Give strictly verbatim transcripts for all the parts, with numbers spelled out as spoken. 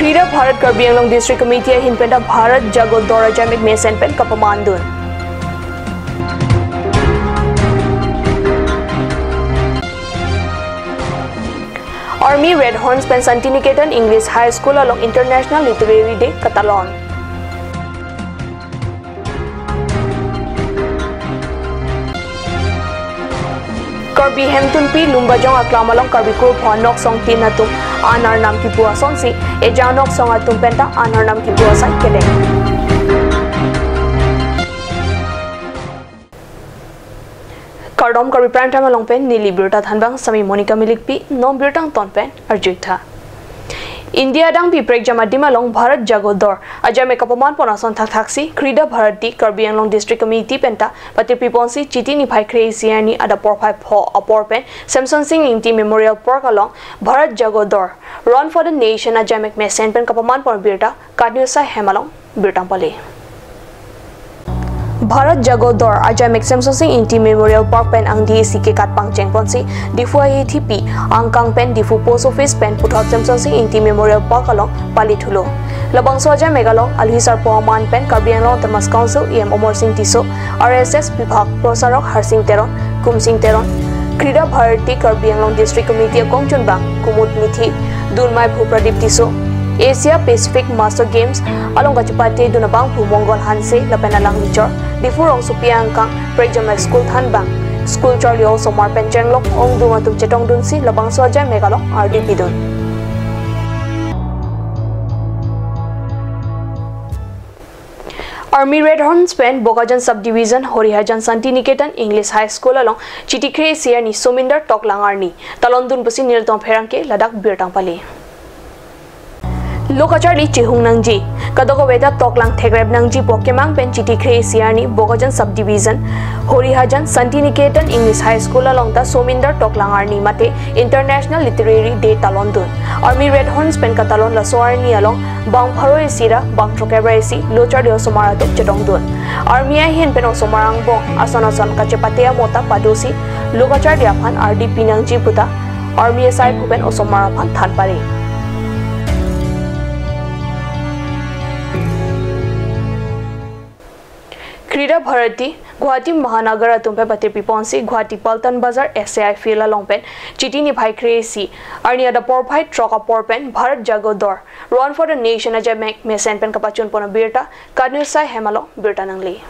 Krida Bharat Karbi Anglong District Committee ahin penta Bharat Jago Dor ajaimek mesen pen kapamandun. Army Red Horns pen Santiniketan English High School along International Literary Day katalon. Karbi Hemtunpi Lumbajong aklam along Karbi Kurpho Noksong tin atum an arnam kipu asonsi Ejang Noksong atum penta an arnam kipu asai kedeng. Kardom, Karbi Prime Time along pen neli birta thanbang sami Monica Milikpi, non birta angton pen arjuitha. India adang pi prekjam adim along Bharat Jago Dor ajaimek kapaman pon ason thakthaksi Krida Bharati Karbi Anglong District Committee penta patirpi ponsi Chiti niphai kre-isi arni adap porphai pho apor pen Semson Sing Ingti Memorial Park along Bharat Jago Dor, Run for the Nation ajaimek mesen pen kapaman pon birta Kat News Sai hem along birta pale. Bharat Jago Dor ajaimek Semson Sing Ingti Memorial Park pen angdi isi kekat pangcheng ponsi Diphu ahi thipi angkang pen Diphu Post Office pen puthot Semson Sing Ingti Memorial Park along pali thulo. Labangso ajaimek along alohi sarpo aman pen Karbi Anglong Autonomous Council E M Amar Sing Tisso, R S S bibhag prosarok Harsing Teron, Kumsing Teron, Krida Bharati Karbi Anglong District Committee akongchunbang Kumud Mithi, Dunmai Bhu Pradip Tisso, Asia Pacific Master Games along kachepate dun abangphu Mongol Hanse lapen alang lichor, Diphu rongsopi angkang prekjam a-school thanbang, school charli osomar pen chenglok ongdung atum chetongdunsi labangso ajaimek along ardi pidun. Army Red Horns pen Bokajan Subdivision, Horihajan Santiniketan English High School along Chiti kre-isi arni Somindar Toklang arni talondun pusi Nilton Pherangke ladak birta pale. Lo kacharli chihung nangji, kadokave ta toklang thekrep nangji pu akemang pen Chiti kre-isi arni Bokajan Subdivision, Horihajan Santiniketan English High School along ta Somindar Toklang arni mate International Literary Day talondun. Army Red Horns pen katalon laso arni along bang pharo isi ra bang throkkep ra isi lo charli osomar atum chetongdun. Army ahin pen osomar angbong ason ason kachepate amo ta padosi lo kacharli aphan ardi pinangji puta Army asaiphu pen osomar aphan than pare. Krida Bharati, Guwahati Mahanagar atum pen patirpi ponsi Guwahati Paltan Bazar S A I Field along pen Chiti niphai kre-isi arni adap porphai throk apor pen Bharat Jago Dor, Run for the Nation ajaimek mesen pen kapachun pon abirta Kat News Sai hem along birta nangle.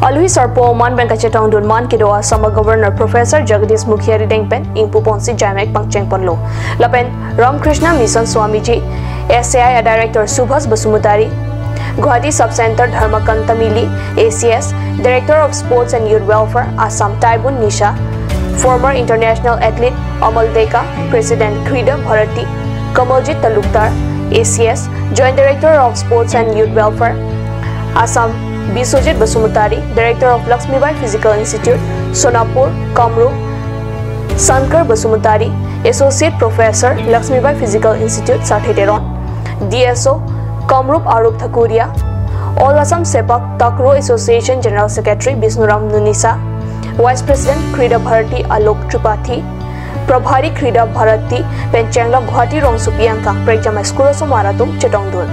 Alohi sarpo aman pen kachetongdun man kedo Assam a-Governor Professor Jagadish Mukhi arideng pen ingpu ponsi ajaimek pangcheng ponlo. Lapen Ramakrishna Mission Swamiji, S A I a-Director Subhas Basumatary, Guwahati Sub Center Dharmakanta Mili, A C S, Director of Sports and Youth Welfare, Assam Taibun Nisha, former international athlete Amal Deka, President Krida Bharati, Kamaljit Talukdar, A C S, Joint Director of Sports and Youth Welfare, Assam Biswajit Basumatary, Director of Laxmibai Physical Institute, Sonapur, Kamrup, Sankar Basumatary, Associate Professor, Laxmibai Physical Institute, Sarthe Teron, D S O, Kamrup Arup Thakuria, All Assam Sepak Takraw Association General Secretary Bisnuram Nunisa, Vice President Krida Bharati Alok Tripathi, Prabhari Krida Bharati pen chenglok Guwahati rongsopi angkang prekjam a-school osomar atum chetongdun.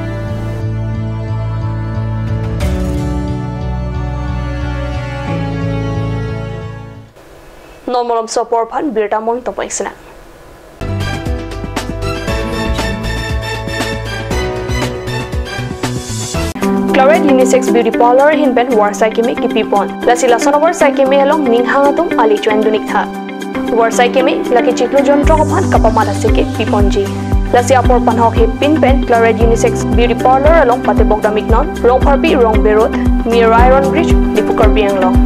Non malomso apor aphan birta mo ingtong pon-ik sinang. Claret Unisex Beauty Parlour ahin pen varsai keme kipi pon. Lasi lason avarsai keme along ning hang atum ale choin dun-ik tha. Varsai keme lake chiklo jonthrok aphan kapamat asai ke pi ponji. Lasi apor panhok hepin pen Claret Unisex Beauty Parlour along patebok dam-ik non, Rongpharpi Rongbe Road, near Iron Bridge, Diphu, Karbi Anglong.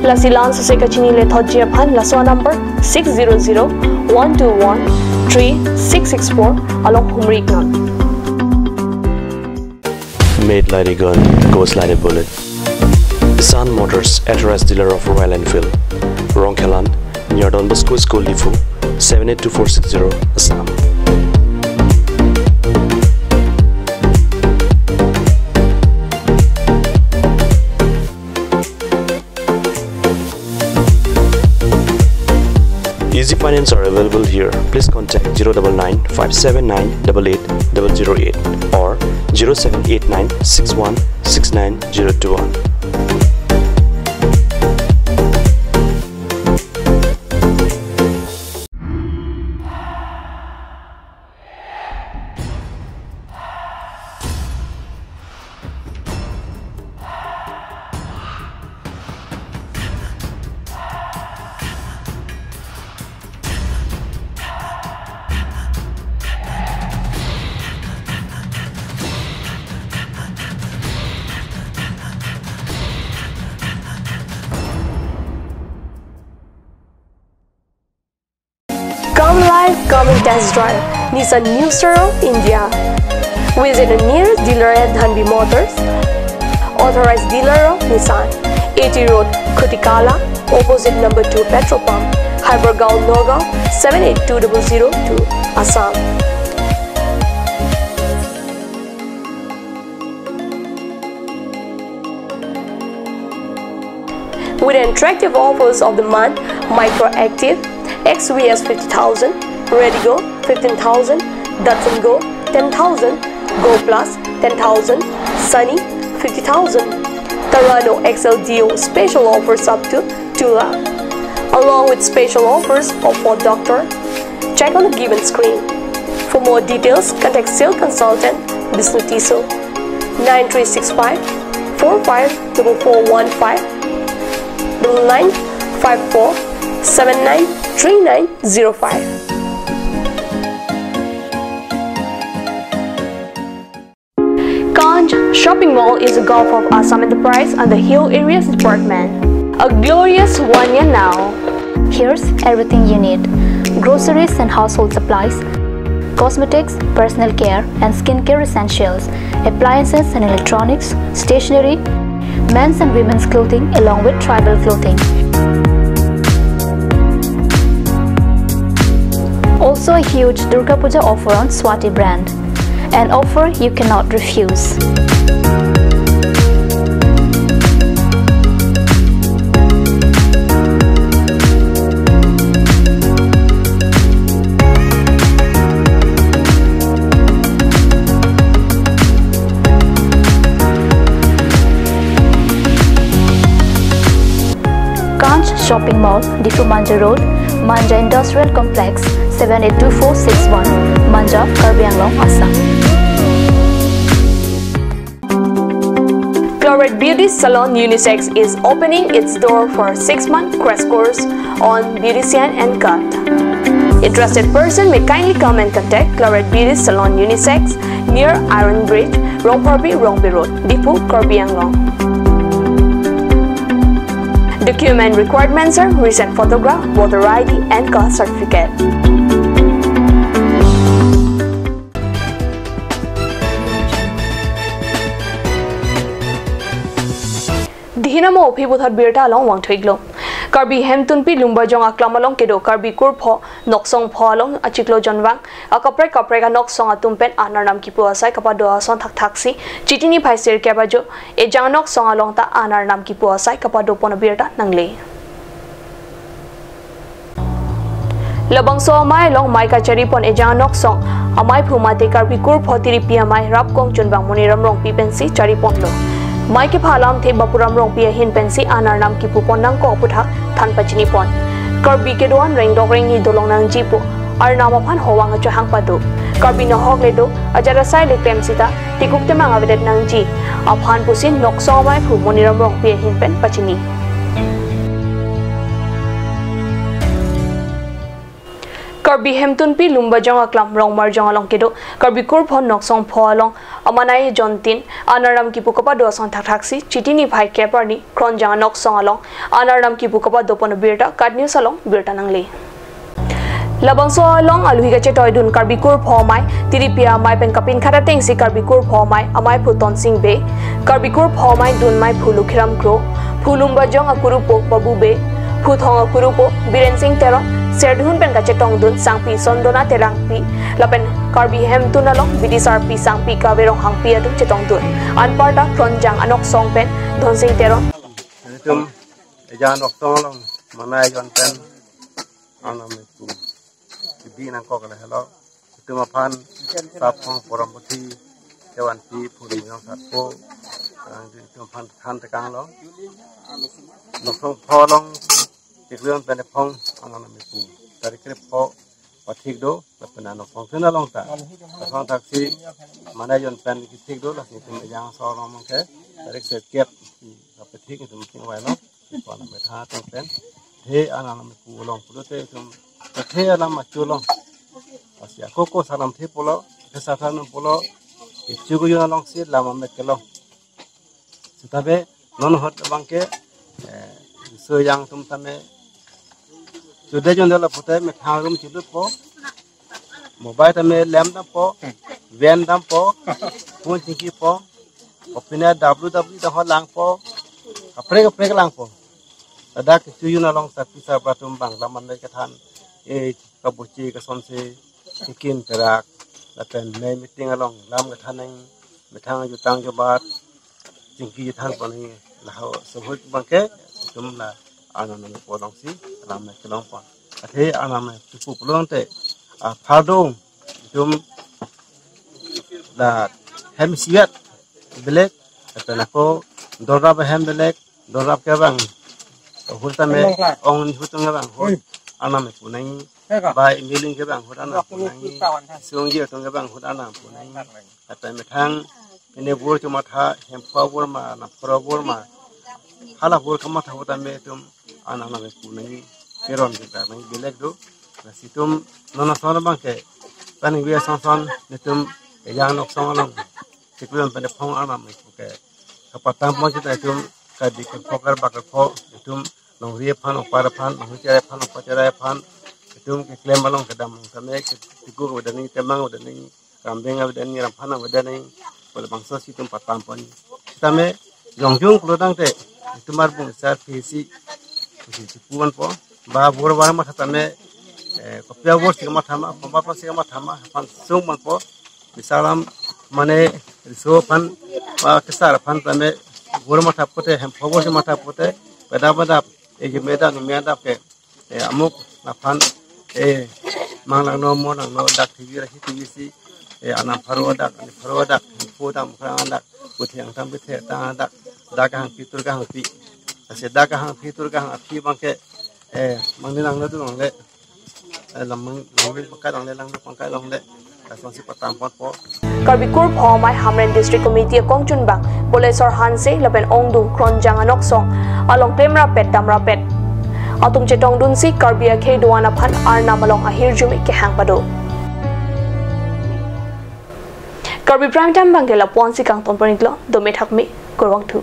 Lasi la-an sose kachini lethotji aphan laso a-number six zero zero one two one three six six four along humri-ik non. Made like a gun, goes like a bullet. Sun Motors, authorized dealer of Royal Enfield. Rongkhelan, near Don Bosco School, Diphu, seven eight two four six zero, Assam. Easy Finance are available here. Please contact zero double nine five seven nine double eight double zero eight or zero seven eight nine six one six nine zero two one. Come live, come and test drive Nissan New Star of India. Visit the nearest dealer at Dhanvi Motors, authorized dealer of Nissan, A T Road, Khutikala, opposite number two petrol pump, Hypergaon, Nagaon, seven eight two double zero two, Assam. With attractive offers of the month, Micra Active, X V S fifty thousand, Redi-GO fifteen thousand, Datsun Go ten thousand, Go Plus ten thousand, Sunny fifty thousand, Terrano X L D O special offers up to two lakh, along with special offers of Ford Doctor. Check on the given screen. For more details, contact sales consultant Bishnu Tisso, nine three six five four five double four one five, double nine five four seven nine three nine zero five. Kanch Shopping Mall is a gulf of Assam Enterprise and the Hill Areas Department. A glorious one year now. Here's everything you need: groceries and household supplies, cosmetics, personal care and skincare essentials, appliances and electronics, stationery, men's and women's clothing, along with tribal clothing. Also a huge Durga Puja offer on Swati brand. An offer you cannot refuse. Kanch Shopping Mall, Diphu Manja Road, Manja Industrial Complex, seven eight two four six one, Manja, Karbi Anglong, Assam. Claret Beauty Salon Unisex is opening its door for six-month crash course on beautician and cut. Interested person may kindly come and contact Claret Beauty Salon Unisex near Iron Bridge, Rongpharpi, Rongbe Road, Diphu, Karbi Anglong. Document requirements are recent photograph, voter I D, and caste certificate. Dihinamo aphi puthot birta along vangthuiklo. Karbi Hemtunpi Lumbajong Aklam along kedo Karbi Kurpho Noksong Pho along achiklo jonvang akaprek kaprek anoksong atum pen an arnam kipu asai kapado ason thakthaksi Chiti niphai sirkep ajo ejang anoksong along ta an arnam kipu asai kapado pon abirta nangle. Labangso amei along mei kachari pon ejang anoksong amaiphu mate Karbi Kurpho tiripi amei Rapkong Chunbang Moniram Rongpi pensi chari ponlo. Mei kepha alamthe Bapuram Rongpi ahin pensi an arnam kipu pon nangkok aputhak than pachini pon. Karbi kedo-an rengdok rengni dolong nangji pu arnam aphan hovang achohang pado. Karbi nahok le do, ajat asai le klem sita tikuk temang avedet nangji aphan pusi noksong amaiphu Moniram Rongpi ahin pen pachini. Karbi Hemtunpi Lumbajong Aklam Rongmarjong along kedo Karbi Kurpho Noksong Pho along amanai jontin an arnam kipu kapado ason thakthaksi Chiti niphai kep arni Kronjang anoksong along an arnam kipu kapado pon abirta KAT News along birta nangle. Labangso along aluhi kachetoidun Karbi Kurpho amei tiripi amei pen kapinkhat atengsi Karbi Kurpho amei, amaiphu Tonsing Bey, Karbi Kurpho amei dunmeiphu Lukhiram Kro, phu Lumbajong akurupo Babu Bey, phu Thong akurupo Biren Sing Teron, serdun pen kachetongdun sangpi Sondona Terangpi, lapen Karbi Hemtun along bidisarpi sangpi Kave Ronghangpi atum chetongdun. Anparta Kronjang anoksong pen Dhonsing Teron. Itum ejang anoksong along manai jon pen Arnam me pu. Ibi nangkok le helo. Itum aphan sap phong porom puthi kevan pi phuri nang sat po. Ang itum aphan than tekang lo. Noksong pho along chiklo pen phong Arnam me pu. Tarik krep pho pathik do, lapen ano phong thena long ta. Phong thaksi mane jon pen kithik do, lasi itum ejang so along mangke tarik se kep pathik itum tingvai lo. Itum aphan me tha teng pen. He Arnam me pu along pulote itum he alam achu long. Asi ako ko salam the pulo, he sathar nang pulo, ichu ko yun alongsi lam amek kelong. Setabe non ahut abangke, eh, so yang atum tame sude jon dala pute methang rum chilut po, mobile tame lem dampo, ven dampo, phone chingki po, opina W W dahon lang po, kaprek kaprek lang po. Ladak ichu yun along sapi sabat atum bang lam anle kethan, eh, kabuchi kasonsi, chikin perak, lapen me meeting along lam kethan nang, methang jutang jubat, chingki juthan pon nang, laho so ahut abangke itum la Arnam me pu alongsi lam me kelong pon. Athe Arnam me pu pulote, a, phardung itum la hem siat belek, lapen ako dorap hem belek, dorap ke bang ahut tame ong ni ahut tame bang ahut Arnam me pu nang, ba imiling ke bang ahut Arnam pu nang, sungji atum ke bang ahut Arnam pu nang. Lapen methang ini bur cuma tha, hemphu bur ma, naphu bur ma, hala bur kamatha ahut tame itum Arnam me pu nang, keron kita nang belek do. Lasi itum non ason abangke, pan ingwi ason son, itum ejang noksong along chiklo pen phong Arnam me pu ke kapatam pon kita itum, kadi ke pho karbak ke pho, itum longri aphan, opar aphan, longri cherai aphan, opar cherai aphan, itum keklem along kedam tame, ke Tiku avedet nang, Temang avedet nang, Rambeng avedet nang, Ramphan avedet nang, pu labangso si itum patam pon. Sitame jongjung pulo tangte itum arbung sar P C, si chipu pon po, ba bor bor matha tame, eh, kopi abor si matha ma, kopi abor si matha ma, aphan sung pon po. Bisa alam mane riso aphan, ba kesar aphan tame bor matha pute, hemphu bor si matha pute, pedap pedap, eh, je medap, medap ke, eh, amuk aphan, eh, mang langno, mo langno, dak T V ra hi T V si, eh, anam pharo dak, ani pharo dak, hemphu dak, mukrang dak, puthi angtham pithe tang dak, dak kahangpi tur kahangpi. Lasi dak kahangpi tur kahangpi abangke, eh, mangni langno tu longle, eh, lamang, longle pangkai longle, langno pangkai longle, lasonsi patam pon po. Karbi Kurpho Amei Hamren District Committee akongchunbang Bolesor Hanse lapen ongdung Kronjang anoksong along klemrapet damrapet atum chetongdunsi Karbi akhei doan aphan Arnam along ahirjume kehang pado. Karbi Prime Time abangke lapu-ansi kangton pon-iklo, dome thakme, kurvangthu.